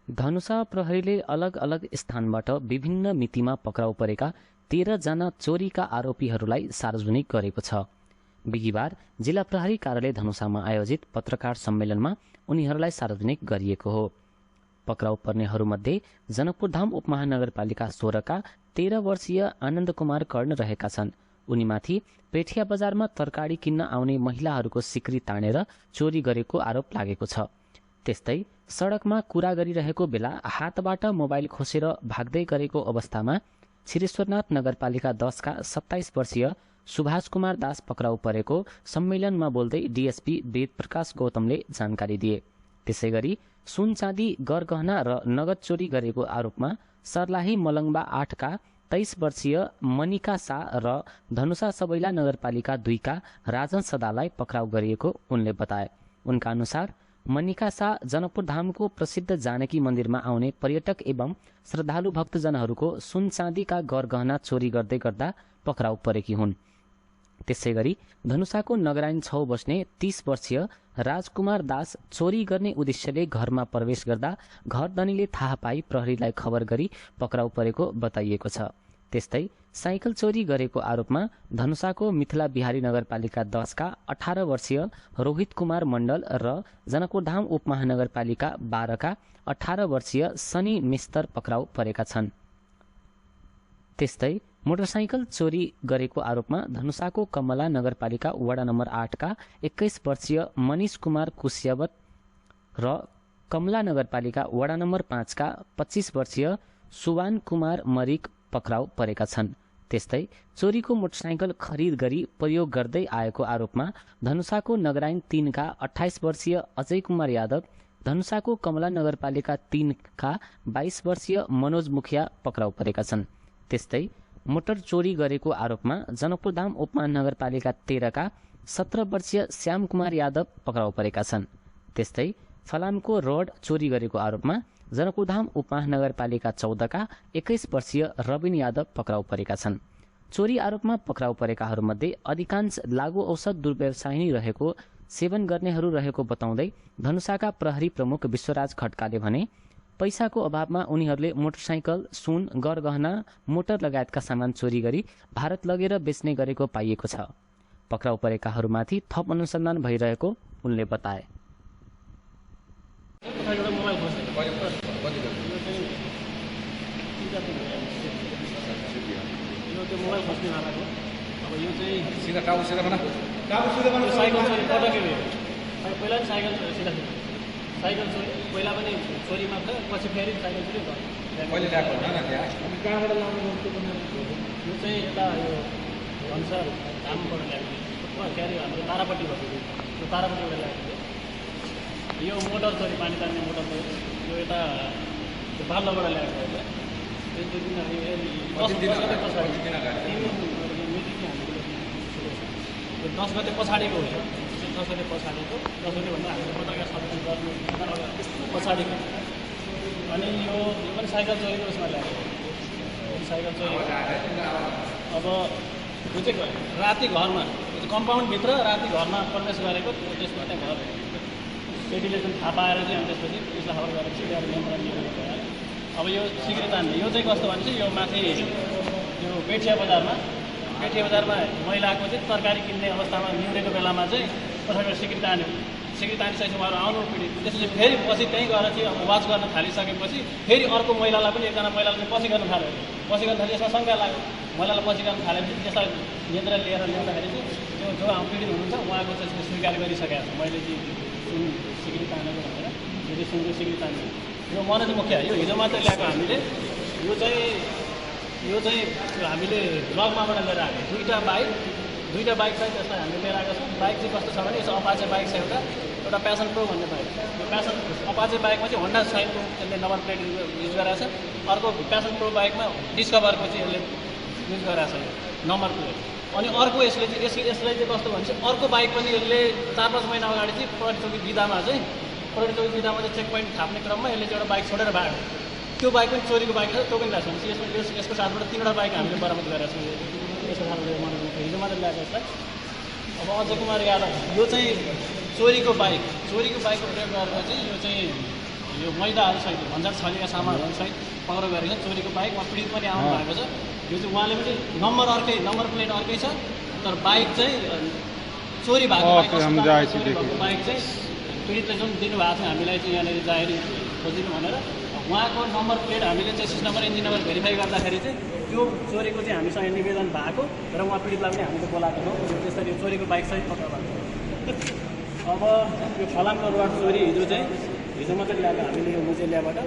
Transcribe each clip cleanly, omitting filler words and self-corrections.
धनुषा प्रहरीले अलग अलग स्थानबाट विभिन्न मितिमा पक्राउ परेका 13 जना चोरीका आरोपीहरूलाई सार्वजनिक गरेको छ। बिहिबार जिल्ला प्रहरी कार्यालय धनुषामा आयोजित पत्रकार सम्मेलनमा उनीहरूलाई सार्वजनिक गरिएको हो। पक्राउ पर्नेहरूमध्ये जनकपुरधाम उपमहानगरपालिका 16 का 13 वर्षीय आनन्द कुमार कर्ण रहेका छन्। उनीमाथि पेठिया बजारमा तरकारी किन्न आउने महिलाहरूको सिक्री तानेर चोरी गरेको आरोप लागेको छ। त्यस्तै सडकमा कुरा गरिरहेको बेला हातबाट मोबाइल खोसेर भाग्दै गरेको अवस्थामा श्रीश्वरनाथ नगरपालिका 10 का 27 वर्षीय सुभाष कुमार दास पक्राउ परेको सम्मेलनमा बोल्दै डीएसपी वेद प्रकाश गौतमले जानकारी दिए। त्यसैगरी सुन चाँदी गरगहना र नगद चोरी गरेको आरोपमा सर्लाही मलङ्बा 8 का 23 वर्षीय मनिका शाह र धनुषा सबैला नगरपालिका 2 का राजन सदालाई पक्राउ गरिएको उनले बताए। उनका अनुसार मनिका शाह जनकपुरधामको प्रसिद्ध जानकी मन्दिरमा आउने पर्यटक एवं श्रद्धालु भक्तजनहरूको सुन चाँदीका गरगहना चोरी गर्दै गर्दा पक्राउ परेकी हुन्। त्यसैगरी धनुषाको नगरायन 6 बस्ने 30 वर्षीय राजकुमार दास चोरी गर्ने उद्देश्यले घरमा प्रवेश गर्दा घर धनीले थाहा पाई प्रहरीलाई खबर गरी पक्राउ परेको बताइएको छ। त्यस्तै साइकल चोरी गरेको आरोपमा धनुषाको मिथिला बिहारी नगरपालिका 10 का 18 वर्षीय रोहित कुमार मण्डल र जनकपुरधाम उपमहानगरपालिका 12 का 18 वर्षीय सनी मिस्तर पक्राउ परेका छन्। त्यस्तै मोटरसाइकल चोरी गरेको आरोपमा धनुषाको कमला नगरपालिका वडा नम्बर 8 का 21 वर्षीय मनिष कुमार कुश्यवत र कमला नगरपालिका वडा नम्बर 5 का 25 वर्षीय सुवान कुमार मरिक पक्राउ परेका छन्। त्यस्तै चोरीको मोटरसाइकल खरिद गरी प्रयोग गर्दै आएको आरोपमा धनुषाको नगरायन 3 का 28 वर्षीय अजय कुमार यादव, धनुषाको कमला नगरपालिका 3 का 22 वर्षीय मनोज मुखिया पक्राउ परेका छन्। त्यस्तै मोटर चोरी गरेको आरोपमा जनकपुरधाम उपमहानगरपालिका 13 का 17 वर्षीय श्याम कुमार यादव पक्राउ परेका छन्। त्यस्तै फलामको रोड चोरी गरेको आरोपमा जनकपुरधाम उपमहानगरपालिका 14 का 21 वर्षीय रविन यादव पक्राउ परेका छन्। चोरी आरोपमा पक्राउ परेकाहरूमध्ये अधिकांश लागू औषध दुर्व्यवसायी रहेको सेवन गर्नेहरू रहेको बताउँदै धनुषाका प्रहरी प्रमुख विश्वराज खड्काले भने पैसाको अभावमा उनीहरूले मोटरसाइकल, सुन, गरगहना, मोटर लगायतका सामान चोरी गरी भारत लगेर बेच्ने गरेको पाइएको छ। पक्राउ परेकाहरूमाथि थप अनुसन्धान भइरहेको उनले बताए। साइकल चोरी पहिला पनि चोरी मात्र, पछि फेरि साइकल चोरी भयो। कहाँबाट लानु यो चाहिँ यता यो भन्छ धामबाट ल्याएको के अरे हाम्रो तारापट्टि भएको त्यो तारापट्टिबाट ल्याएको। यो मोटर चोरी, पानी तान्ने मोटर चोरी यो यता बाल्लोबाट ल्याएको हो। यो 10 गते पछाडिको हो। 10 गते पछाडिको 10 गते भन्दा हामीले पत्रकार सम्मेलन गर्नु पछाडिको। अनि यो पनि साइकल चोरीको उसमा ल्याएको। साइकल चोरी अब यो चाहिँ राति घरमा कम्पाउन्डभित्र राति घरमा प्रवेश गरेको, त्यसमा त्यहाँ घर केटीले चाहिँ थाहा पाएर चाहिँ अनि त्यसपछि उसलाई खबर गरेपछि ल्याएर नियन्त्रण लिएको भयो। अब यो सिक्री तान्ने यो चाहिँ कस्तो भने चाहिँ यो माथि यो पेठिया बजारमा महिलाको चाहिँ तरकारी किन्ने अवस्थामा निहुरेको बेलामा चाहिँ पछाडि सिक्री तानिसकेपछि उहाँहरू आउनु पीडित। त्यसपछि फेरि पछि त्यहीँ गएर चाहिँ अब वाच गर्न थालिसकेपछि फेरि अर्को महिलालाई पनि एकजना महिलालाई चाहिँ पछि गर्न थाल्यो। यसमा शङ्का लाग्यो। महिलालाई पछि गर्न थालेपछि त्यसलाई नियन्त्रण लिएर ल्याउँदाखेरि चाहिँ त्यो जो पीडित हुनुहुन्छ उहाँको चाहिँ स्वीकार गरिसकेको छ। मैले चाहिँ सुन सिक्री तानेको भनेर यो चाहिँ सुनको सिक्री तानेको। यो मनोज मुखिया यो हिजो मात्रै ल्याएको हामीले। यो चाहिँ हामीले ब्लकमाबाट लिएर आएको दुईवटा बाइक छ। त्यसलाई हामीले लिएर आएको छौँ। बाइक चाहिँ कस्तो छ भने यसो अपाचे बाइक छ, एउटा प्यासन प्रो भन्ने बाइक। यो प्यासन अपाचे बाइकमा चाहिँ होन्डा साइनको यसले नम्बर प्लेट युज गरेको छ। अर्को प्यासन प्रो बाइकमा डिस्कभरको चाहिँ यसले युज गरेको छ नम्बर प्लेट। अनि अर्को यसलाई चाहिँ कस्तो भने चाहिँ अर्को बाइक पनि यसले 4-5 महिना अगाडि चाहिँ प्रहरी चौकी विधामा चाहिँ चेक पोइन्ट थाप्ने क्रममा यसले चाहिँ एउटा बाइक छोडेर भाग्यो। त्यो बाइक पनि चोरीको बाइक छ, त्यो पनि ल्याएको छ। यसको साथबाट 3वटा बाइक हामीले बरामद गरेका छौँ। यसको साथबाट हिजो मात्रै ल्याएको यसलाई। अब अजय कुमार यादव यो चाहिँ चोरीको बाइकको प्रयोग गरेर चाहिँ यो चाहिँ यो मैदाहरू सहित भन्जार छलेका सामानहरू सहित पक्राउ गरेको छ। चोरीको बाइकमा पीडित पनि आउनु भएको छ। यो चाहिँ उहाँले पनि नम्बर प्लेट अर्कै छ, तर बाइक चाहिँ चोरी भएको बाइक चाहिँ पीडितले जुन दिनुभएको छ हामीलाई चाहिँ यहाँनिर जाहेर खोजिनु भनेर उहाँको नम्बर प्लेट हामीले चाहिँ chassis number engine number verify गर्दाखेरि चाहिँ त्यो चोरीको चाहिँ हामीसँग निवेदन भएको र उहाँ पीडितलाई पनि हामीले बोलाएको छौँ। त्यसरी चोरीको बाइक सहित पक्राउ भएको छ। अब यो फलामको रड चोरी हिजो मात्रै ल्याएको हामीले यो मुजेलियाबाट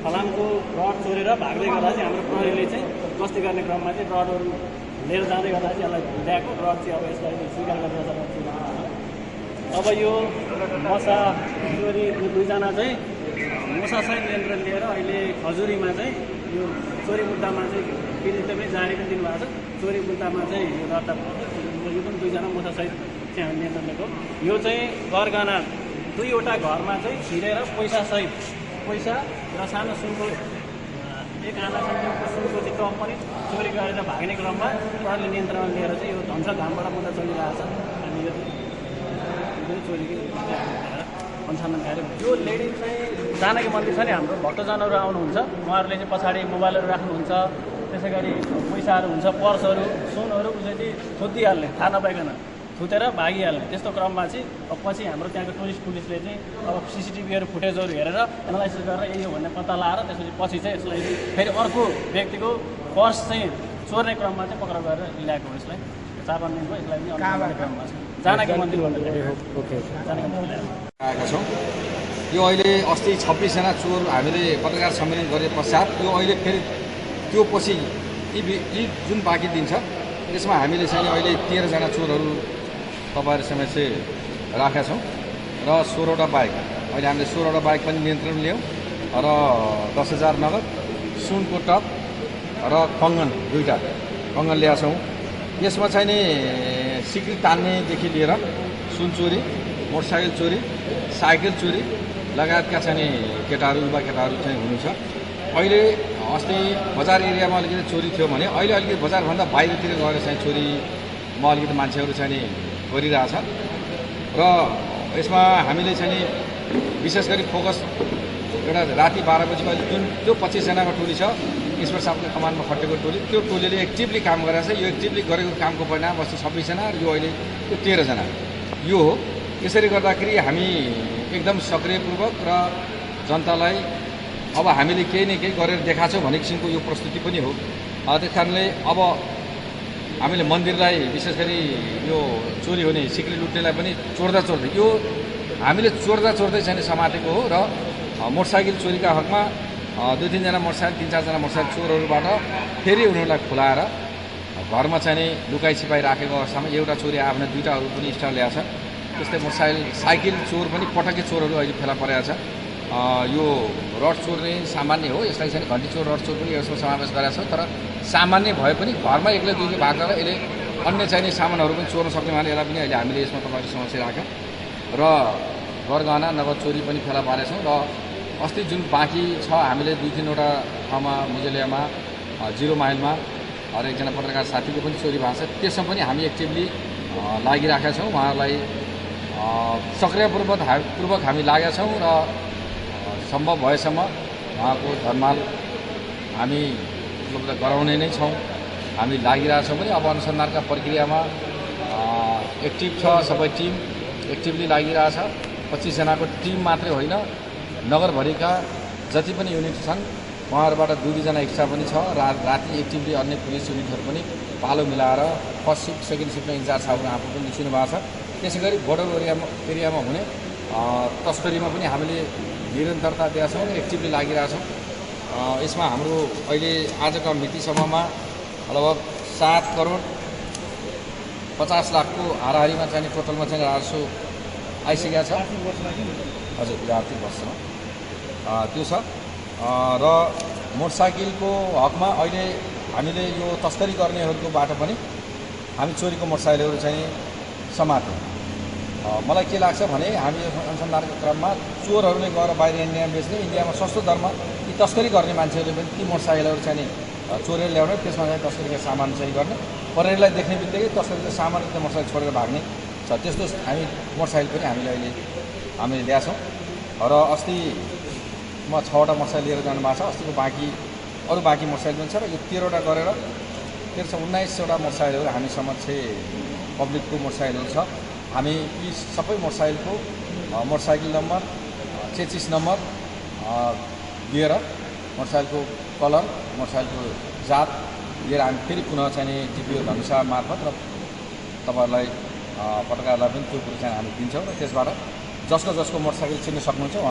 फलामको रड चोरेर भाग्दै गर्दा चाहिँ हाम्रो प्रहरीले चाहिँ गस्ती गर्ने क्रममा चाहिँ रडहरू लिएर जाँदै गर्दा चाहिँ यसलाई ल्याएको रड चाहिँ अब यसलाई स्वीकार गरेर अब यो मसा चोरी दुईजना चाहिँ मुसासहित यन्त्र लिएर अहिले खजुरीमा चाहिँ यो चोरी मुद्दामा चाहिँ पीडितले पनि जारी पनि दिनुभएको छ। चोरी मुद्दामा चाहिँ यो दर्ता यो पनि दुईजना मुसासहित चाहिँ हामी नियन्त्रण लिएको। यो चाहिँ गरगहना दुईवटा घरमा चाहिँ छिरेर पैसा र सानो सुनको 1 आनासम्मको सुनको चाहिँ टप पनि चोरी गरेर भाग्ने क्रममा प्रहरीले नियन्त्रणमा लिएर चाहिँ यो धनसा धामबाट मुद्दा चलिरहेको छ। अनि यो चोरीको अनुसन्धानकारी यो लेडी चाहिँ जानकी मन्दिर छ नि हाम्रो भक्तजनहरू आउनुहुन्छ, उहाँहरूले चाहिँ पछाडि मोबाइलहरू राख्नुहुन्छ, त्यसै गरी पैसाहरू हुन्छ, पर्सहरू सुनहरू चाहिँ थुतिहाल्ने थाहा नपाइकन थुतेर भागिहाल्ने। त्यस्तो क्रममा चाहिँ अब पछि हाम्रो त्यहाँको टुरिस्ट पुलिसले चाहिँ अब CCTVहरू फुटेजहरू हेरेर एनालाइसिस गरेर यही हो भन्ने पत्ता लगाएर त्यसपछि पछि चाहिँ यसलाई फेरि अर्को व्यक्तिको पर्स चाहिँ चोर्ने क्रममा चाहिँ पक्राउ गरेर ल्याएको हो। यसलाई चापानीको यसलाई पनि अनुसन्धान क्रममा छ। जानकी मन्दिरबाट आएका छौँ। यो अहिले अस्ति 26 जना चोर हामीले पत्रकार सम्मेलन गरे पश्चात यो अहिले फेरि त्यो पछि यी जुन बाँकी दिन छ त्यसमा हामीले चाहिँ अहिले 13 जना चोरहरू तपाईँहरू समक्ष राखेका छौँ र 16वटा बाइक अहिले हामीले 16वटा बाइक पनि नियन्त्रण ल्यायौँ र 10,000 नगद सुनको टप र कङ्गन 2टा कङ्गन ल्याएका छौँ। यसमा चाहिँ नि सिक्री तान्नेदेखि लिएर सुन चोरी, मोटरसाइकल चोरी, साइकल चोरी लगायतका चाहिँ केटाहरू युवा केटाहरू चाहिँ हुनुहुन्छ। अहिले अस्ति बजार एरियामा अलिकति चोरी थियो भने अहिले अलिकति बजारभन्दा बाहिरतिर गएर चाहिँ चोरीमा अलिकति मान्छेहरू चाहिँ नि गरिरहेछ र यसमा हामीले चाहिँ नि विशेष गरी फोकस एउटा राति 12 बजीको अहिले जुन त्यो 25 जनाको टोली छ इन्सपेक्टर साहबको कमानमा खटेको टोली, त्यो टोलीले एक्टिभली काम गरेको छ। यो एक्टिभली गरेको कामको परिणाम अस्ति 26 जना र यो अहिले त्यो 13 जना यो हो। यसरी गर्दाखेरि हामी एकदम सक्रियपूर्वक र जनतालाई अब हामीले केही न केही गरेर देखाएको छौँ भन्ने किसिमको यो प्रस्तुति पनि हो। त्यस कारणले अब हामीले मन्दिरलाई विशेष गरी यो चोरी हुने सिक्री लुट्नेलाई पनि चोर्दा यो हामीले चोर्दै चाहिँ समातेको हो र मोटरसाइकल चोरीका हकमा 2-3 जना मोटरसाइकल 3-4 जना मोटरसाइकल चोरहरूबाट फेरि उनीहरूलाई खुलाएर घरमा चाहिँ नि लुकाइ छिपाइ राखेको अवस्थामा एउटा चोरी आफ्नो 2टाहरू पनि स्टार ल्याएको छ। त्यस्तै साइकल चोर पनि पटके चोरहरू अहिले फेला परेको छ। यो रड चोर नै सामान्य हो, यसलाई चाहिँ घन्टी चोर रड चोर पनि यसमा समावेश गरेको छ। तर सामान्य भए पनि घरमा एक्लै दुईले भाग गरेर यसले अन्य चाहिने सामानहरू पनि चोर्न सक्ने भने यसलाई पनि अहिले हामीले यसमा तपाईँको समस्या राख्यौँ र गरगहना नगद चोरी पनि फेला पारेछौँ। र अस्ति जुन बाँकी छ हामीले 2-3वटा ठाउँमा मुजेलियामा 0 माइलमा र एकजना पत्रकार साथीको पनि चोरी भएको छ, त्यसमा पनि हामी एक्टिभली लागिराखेका छौँ। उहाँहरूलाई सक्रियपूर्वक हामी लागेका छौँ र सम्भव भएसम्म उहाँको धनमाल हामी उपलब्ध गराउने नै छौँ। हामी लागिरहेछौँ पनि अब अनुसन्धानका प्रक्रियामा एक्टिभ छ, सबै टिम एक्टिभली लागिरहेछ। 25 जनाको टिम मात्रै होइन, नगरभरिका जति पनि युनिट छन् उहाँहरूबाट 2-2 जना एक्स्ट्रा पनि छ। राति एक्टिभली अन्य पुलिस युनिटहरू पनि पालो मिलाएर फर्स्ट सिफ्ट सेकेन्ड सिफ्टमा इन्चार्ज साहबहरू आफू पनि निस्किनु भएको छ। त्यसै गरी बोर्डर एरियामा हुने तस्करीमा पनि हामीले निरन्तरता दिएका छौँ, एक्टिभली लागिरहेछौँ। यसमा हाम्रो अहिले आजका मितिसम्ममा लगभग 7 करोड 50 लाखको हाराहारीमा चाहिँ टोटलमा चाहिँ राजस्व आइसकेको छ। हजुर, यो आर्थिक वर्षमा त्यो छ। र मोटरसाइकलको हकमा अहिले हामीले यो तस्करी गर्नेहरूकोबाट पनि हामी चोरीको मोटरसाइकलहरू चाहिँ समात्यौँ। मलाई के लाग्छ भने हामी अनुसन्धानको क्रममा चोरहरूले गएर बाहिर इन्डियामा बेच्ने, इन्डियामा सस्तो दरमा यी तस्करी गर्ने मान्छेहरूले पनि ती मोटरसाइकलहरू चाहिँ चोरेर ल्याउने, त्यसमा चाहिँ तस्करीका सामान चाहिँ गर्ने, प्रहरीलाई देख्ने बित्तिकै तस्करीको सामान त्यो मोटरसाइकल छोडेर भाग्ने छ। त्यस्तो हामी मोटरसाइकल पनि हामीले अहिले ल्याएछौँ। र अस्ति 6वटा मोटरसाइकल लिएर जानु भएको छ। अस्तिको अरू बाँकी मोटरसाइकल पनि छ र यो 13वटा गरेर 19वटा मोटरसाइकलहरू हामी समक्ष पब्लिकको मोटरसाइकलहरू छ। हामी यी सबै मोटरसाइकल नम्बर 33 नम्बर लिएर मोटरसाइकलको कलर मोटरसाइकलको जात लिएर हामी फेरि पुनः चाहिँ टिपिओ धनुषा मार्फत र तपाईँहरूलाई पत्रकारलाई पनि त्यो कुरो चाहिँ हामी दिन्छौँ र त्यसबाट जसको मोटरसाइकल चिन्न सक्नुहुन्छ